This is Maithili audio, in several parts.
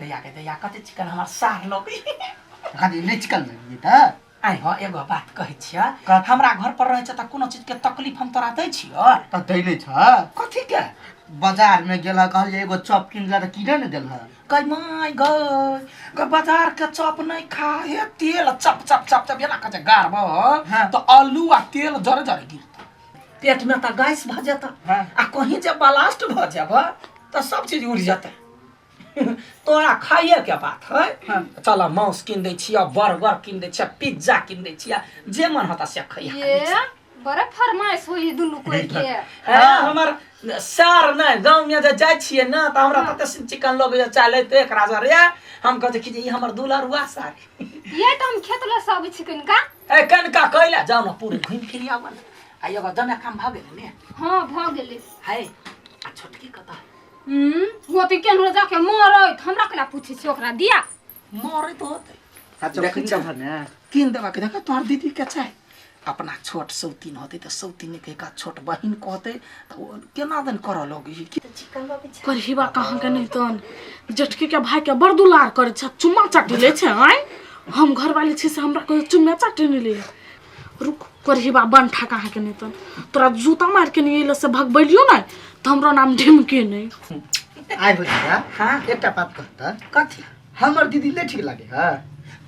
भैया के दैया कते चिकन हमर सार लगै। खाली नहि चिकन लगिए तऽ। आइ हो एगो बात कहै छियै, कथी? हमरा घर पर रहै छै तऽ कोनो चीज के तकलीफ हम तोरा दै छियै? तऽ दै नहि छ। कथी के? बाजार में गेल कहलियै एगो चॉप किन ला तऽ किने ने देल। गै my गै गै, बाजार के चॉप नहि खा, हे तेल चप चप चप चप एना कऽ जे गारब तऽ आलू आ तेल जरे जरे गिरत, पेट में तऽ गैस भऽ जेतऽ आ कहीं जे ब्लास्ट भऽ जेब तऽ सब चीज उड़ि जेतै। तोरा खाइए के बात है, चल मांस कीन दै छियै, बर्गर कीन दै छियै, पिज्जा कीन दै छियै, जे मन होता से खइया। ये बड़ा फरमाइश होई दुनू कोई के। हाँ, हमर सर ने गाँव में जे जाइ छियै ने तऽ हमरा तते चिकन लगैया चाले तऽ एक राजा रे, हम कहै छी कि जे ई हमर दुलरुआ सार। ये तऽ हम खेत लऽ से अबै छी कनिका। ए कनिका कैला जाउ ने, पूरे घुमि फिर आउ ने। आ एगो जमे काम भऽ गेलै ने? हाँ भऽ गेलै। है आ छोटकी कतऽ? वो तो केनहो जाके मरैत, हमरा केना पूछै छी ओकरा दिया। मरैत होतै। अच्छा, देखै कीन छियै। देबह ने? कीन देबा के देख, तोहर दीदी के चाही। अपना छोट सौतीन होतै तऽ सौतीन के का छोट बहिन कहतै तऽ ओ केना दन करऽ लगी। करहीबा कहाँ के नहीं तन जेठकी के भाई के बड़ दुलार करे छै, चुम्मा चाटी ले छै। आय हम घर वाली छी से हमरा कोई चुम्मा चाटी नहीं ले। रुक करहीबा बंठा कहाँ के नहीं तन तोरा जूता मार के नहीं अइलो से भगबैलियो नहीं तो हमरो नाम ढिमके नहीं। आइ हो जा। हाँ। एकटा बात कहता। कथी? हमर दीदी नहीं ठीक लागे है?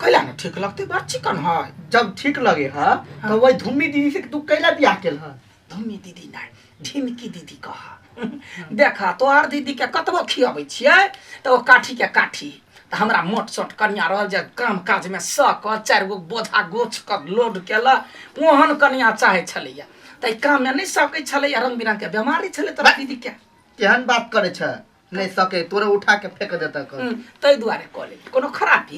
कैला ने ठीक लगतै, बड़ चिकन है। जब ठीक लगे है तो वही धुम्मी दीदी से तू कैला बियाह केल है? धुम्मी दीदी नहीं, ढिमकी दीदी कह। देखा तोहर दीदी के कतबो खियाबै छियै तऽ ओ काठी के काठी, तऽ हमरा मोट सोट कनिया रहल जे काम काज में सक चारि गो बोझा गोछ कऽ लोड केलक, ओहन कनिया चाहै छलैया। तऽ ई काम में नहि सकै छलैया, रंग बिरंग के बेमारी छलै तोरा दीदी के। केहन बात करे छ, नहीं सके तोरे उठा के फेंक देता कर। ताहि दुआरे कऽ लेली, कोनो खराबी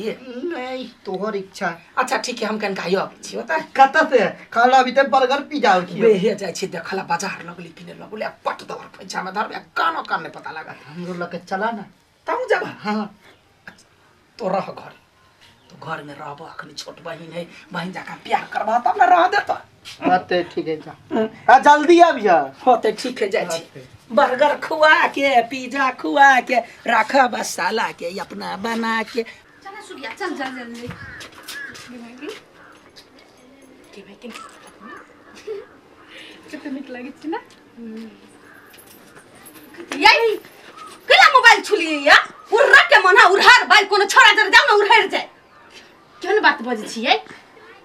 नहीं, तोहर इच्छा। अच्छा ठीक है, हम कनिका अबै छी ओतऽ। कतऽ से कहला अभी तक बर्गर पिज्जा और खियो। बेहे जाइ छी देखला, बाजार लगली किने लगले, पट दबर पैसा में धरबे, कानो कान नहीं पता लागत। हमरो लके चला ना। तब जब हाँ। तो रह घर, तो घर में रहब, अखनी छोट बहिन है, बहिन जाका प्यार करबह तब ना रह देता। हाँ ते ठीक है, जा। हाँ जल्दी आबिया। हाँ ते ठीक है, जाइ छी। बर्गर खुआ के पिज्जा खुआ के राखब साला के अपना बना के। चल सुगिया चल चल जल्दी। कते नीक लागै छै ने? यही केला मोबाइल छुलिए या उर्रा के मन है उड़हार बाई कोनो छोड़ा जर जाओ ना उड़हार जाए। केहन बात बजै छियै?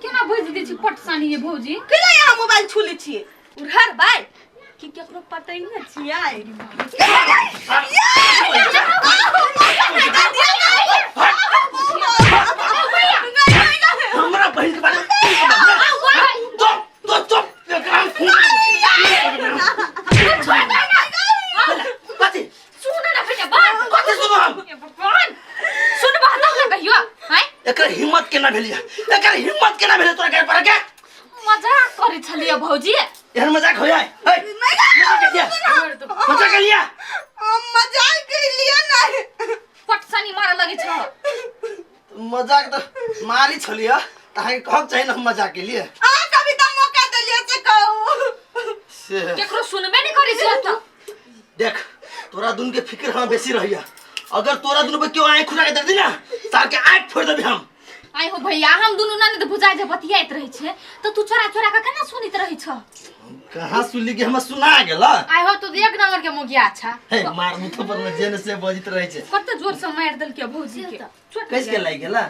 केना बजि दै छी पटसानी ये भौजी? केला यहाँ मोबाइल छुले छियै उड़हार बाई कि केकरो पता ही न छियै। हमरा बहिन के बारे में चुप तो चुप, एकरा हम खून कथी? सुन ना भैया बात। कथी सुनू हम? हे भगवान, सुन बात ना कहियो हैं? एकर हिम्मत केना भेलिया, एकर हिम्मत केना भेलै तोरा घर पर के? मजाक करै छलियै भौजी। एहन मजाक हो जाए? हे, मजाक के लिया, मजाक के लिया। हम मजाक के लिए नहीं। पटसनी मारे लगै छ। मजाक तो मारी छलिया, तहां कहक चाही ना हम मजाक के लिए। आ कभी तो मौका देलिए से कहू। से केकरो सुनबे नहीं करै छ तू। देख तोरा दुन के फिक्र हम बेसी रहिया, अगर तोरा दुन पे क्यों आंख खुला के देख दी ना सार के आंख फोड़ देबी हम। आइ हो भैया, हम दुनू ननद भुजाइ जे बतियाइत रहै छै तऽ तू चोरा चोरा के केना सुनैत रहै छ? कहाँ सुनली कि हमरा सुना गेल? आइ हो तू एक नंबर के मुगिया छा। हे मार मुथ पर में जेन से बजित रहै छै। कते जोर से मारि देलकै भौजी के। चोट कैसे के लागि गेला?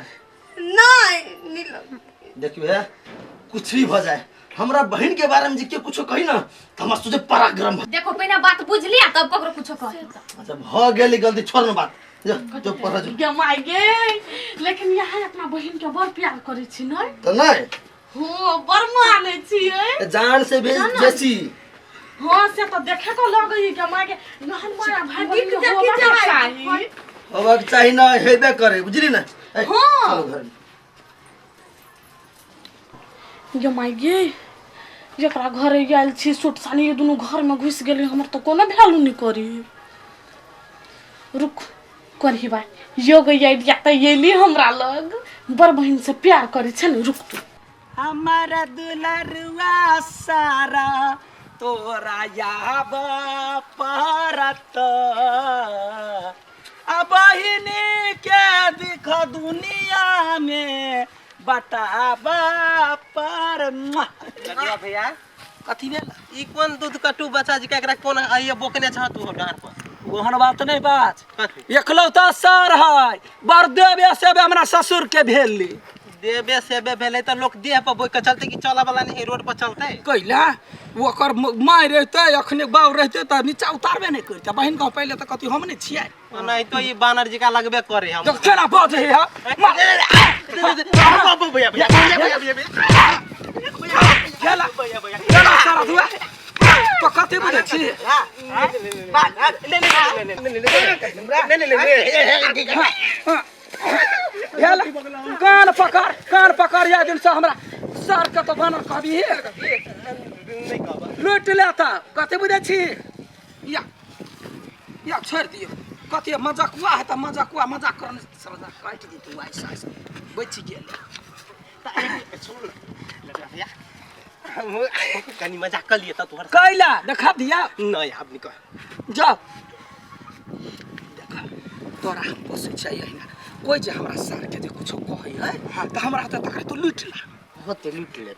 नहीं नीलम। देखियो हे, कुछ भी भ जाए हमरा बहन के बारे में जे के कुछो कही ना त हमरा सोझे पराक्रम भ। देखो पहिने बात बुझ लिया तब ककरो कुछो कही। अच्छा भ गेली गलती, छोड़ ना बात, जो जो पढ़ जो। गे माय गे, लेकिन यहाँ अपना बहन के बड़ प्यार करे छी नै? त नै हो बड़ माने छियै। जान से भी बेसी। हाँ से तो देखे को लगै के माय के नहन माया भाई बहन के दिख होबाक जाए। चाही। होबाक चाही ना, हेबे करे, बुझली ना? ए, हाँ। चलो घर में। गे माय गे, जकरा घरे आयल छी सूट सानी ये दुनू घर में घुसि गेलै, हमर तऽ कोनो वैल्यू नहि करी। रुक करही बाय, यो गई आइडिया तऽ एली हमरा लग, बड़ बहिन से प्यार करै छै ने। रुक तू। हमारा दुलरुआ सारा तोरा याब परत, आ बहिनी के दिख दुनिया में बटाबा पर मुआ। लडुआ भैया कथी भेल ई कोन दूध कटू बच्चा जी के एकरा कोन आइए बोकने छह तू डांर पर ओहन बात नहीं बात कथी? एकलौता सर है बड़ देवे सेवे हमरा ससुर के भेली देबे सेबे भेलै तऽ लोक देह पर बोइ के चलते कि चलऽ वाला नहीं रोड पर चलते कैला ओकर माय रहते अखने बाप रहते तऽ नीचा उतारबे नहि करते बहिन गाँव पहिले तऽ कथी हम नहि छियै नहीं तो ई बानर जी का लगबे करे हम तऽ केना बजै है भैया भैया भैया भैया भैया गेला गेला सारा दुआ तो कथी बुझै छी गेला कान पकड़ कान पकड़ या दिन से हमरा सर के तो बानर कहबी लूटि लेता कथी बुझै छी या या छोड़ि दियौ कथी मजाकुआ है तऽ मजाकुआ मजाक करने समझ काटि दितौ ऐसा ऐसा बचि गेल कनी मजाक कर लिए तोहर कैला देखा दिया नहीं आब निकल जाओ देखा तोरा हम पोसै छै अहिना कोइ जे हमरा सारके जे कुछो कहै है तऽ हमरा तऽ तकरा तू लूटि ला होते लूट ले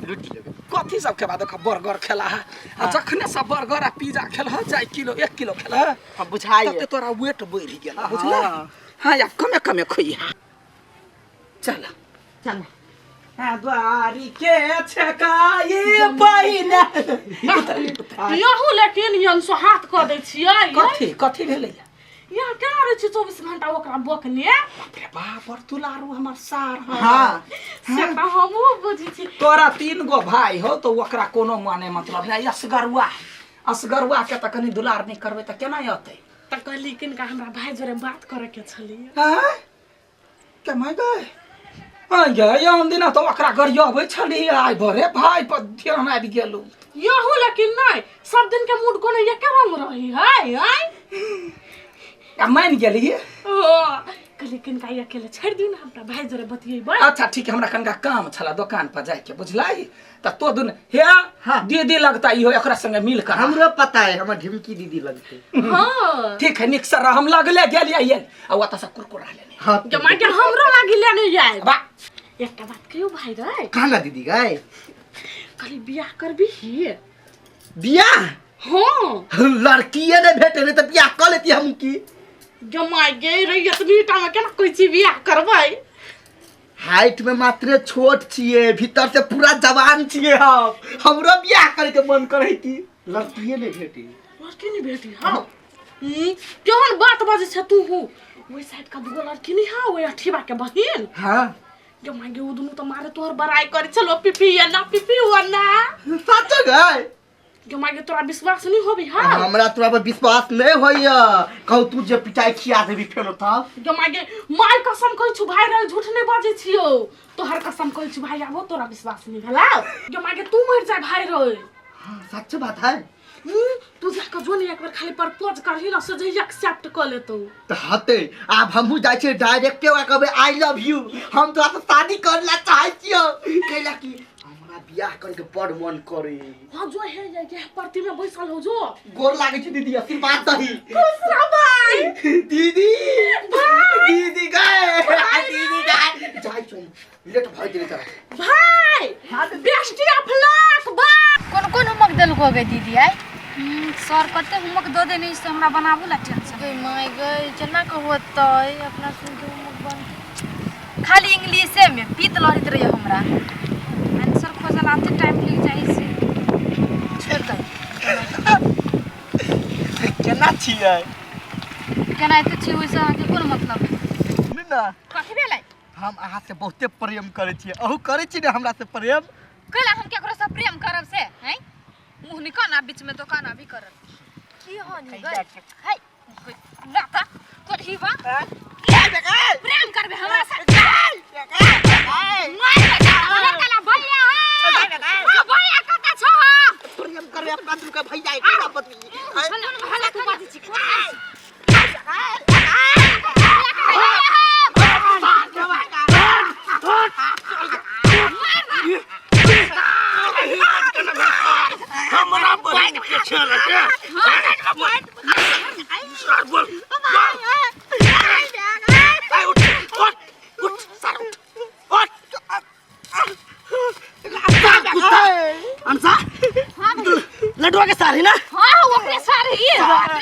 लूट लेबे कथी सब खेबा देख बर्गर खेला है आ जखने सब बर्गर आ पिज्जा खेल है चाहे किलो एक किलो खेल है हम बुझाइए तते तोरा वेट बढ़ि गेल बुझला हाँ या कमे कमे खोइहा चल चल द्वारी के छकाई पहिने यहू लेकिन यन सोहात कऽ दै छियै कथी कथी भेलै यहाँ केना रहै छै 24 घंटा ओकरा बकने बाप रे बाप बड़ दुलारू हमर सार है हाँ से तऽ हमहूँ बुझै छी तोरा तीन गो भाई हो तो ओकरा कोनो माने मतलब नहीं असगरुआ असगरुआ के तऽ कनी दुलार नहीं करबै तऽ केना अतै तऽ कहली किनका हमरा भाई जोरे बात करे के छलियै आँय केना गए आँय गे आन दिना तऽ ओकरा गरियबै छली आइ भरे भाई पर ध्यान आबि गेलू यहू लेकिन नहीं सब दिन के मूड कोनो एके रंग रही है आय आ मानि गेलियै ओ कहली किनका अकेले छोड़ दियौ ने हमरा भाई जोरे बतियेबै अच्छा ठीक है हमरा कनिका काम छला दोकान पर जाइके बुझलाई तऽ तो दुन हे हाँ। दीदी लगता इहो एकरा संगे मिल कर हमरो पता है हमर ढिमकी दीदी लगते हाँ ठीक है निक सर हम लगले गेलियै ये आ ओतऽ से कुरकुरा लेने हाँ के माय के हमरो लागी लेने जाए बा एकटा बात कहियो भाई रे कहा ना दीदी गए कहली बियाह करबी ही बियाह हाँ लड़की नहीं भेटे नहीं तो बियाह कर लेती हम की गे माय गे रे एतनी टा में केना कहै छी बियाह करबै हाइट में मात्र छोट छिए भीतर से पूरा जवान छिए हम हमरो बियाह करे के मन करे की लड़किए नहीं भेटी लड़की नहीं भेटी हाँ केहन बात बाजै छै तू हूँ ओहि साइड का दूगो लड़की नहीं हाँ ओहि अठीबा के बहिन हाँ गे माय गे ओ दुनू तऽ मारे तोहर बड़ाई करै छलो पिपी ना पिपी ना सच गए गे माय गे तोरा विश्वास नहीं होबी हाँ हमरा तोरा पर विश्वास नहीं होइया कहू तू जे पिटाई खिया देबी फेरो तब गे माय गे माय कसम कहै छु भाई रे झूठ नहीं बाजै छियौ तोहर कसम कहै छु भाई आबो तोरा विश्वास नहीं भेला गे माय गे तू मरि जा भाई रे हाँ, सच बात है तू जाके जो ने एक बार खाली प्रपोज करही ना से जहिया एक्सेप्ट कऽ लेतौ तऽ हते आब हमहूँ जाइ छियै डायरेक्टे ओकरा कहबै I love you हम तोरा से शादी करे ला चाहै छियौ कैला कि हमरा बियाह करे के बड़ मन करे हाँ जो है ये ये परती में बैसल हो जो गोर लागै छै दीदी आशीर्वाद दही खुश रह भाई दीदी दीदी गए दीदी गए जाइ छौ लेट भऽ गेलै तोरा भाई बेस्टी ऑफ लक बा कोन कोन होमवर्क देलको गे दीदी आइ सर कते होमवर्क दऽ देने से हमरा बनाबू ला टेंशन गई माय गई केना के होतै अपना सुन के होमवर्क बनतै खाली इंग्लिशे में पीत लहरैत रहैए हमरा आंसर खोजल आते टाइम लग जाइ से छोड़ दे केना छियै केना एते छी ओहिसँ अहाँके कोन मतलब सुनू ने कथी भेलै हम अहाँ से बहुते प्रेम करै छियै अहूँ करै छी ने हमरा से प्रेम कैला हम केकरो से प्रेम करब से हैं मुँह निकाल ना बीच में दुकान अभी करब की होनी गई है लाता करही बा प्रेम करबे हमरा से मार बेटा हमर कला भैया हां भैया कत छो प्रेम करे अपना दुनू के भैया एकरा बदली भला तू बाजै छी कोन हमरा बहिन के छल के सर बोल बोल। मनसा लडुआ के सारी ना। हाँ ओकरे सारी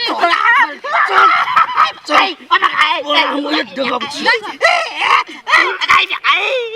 चल चल हम एक डगब छी।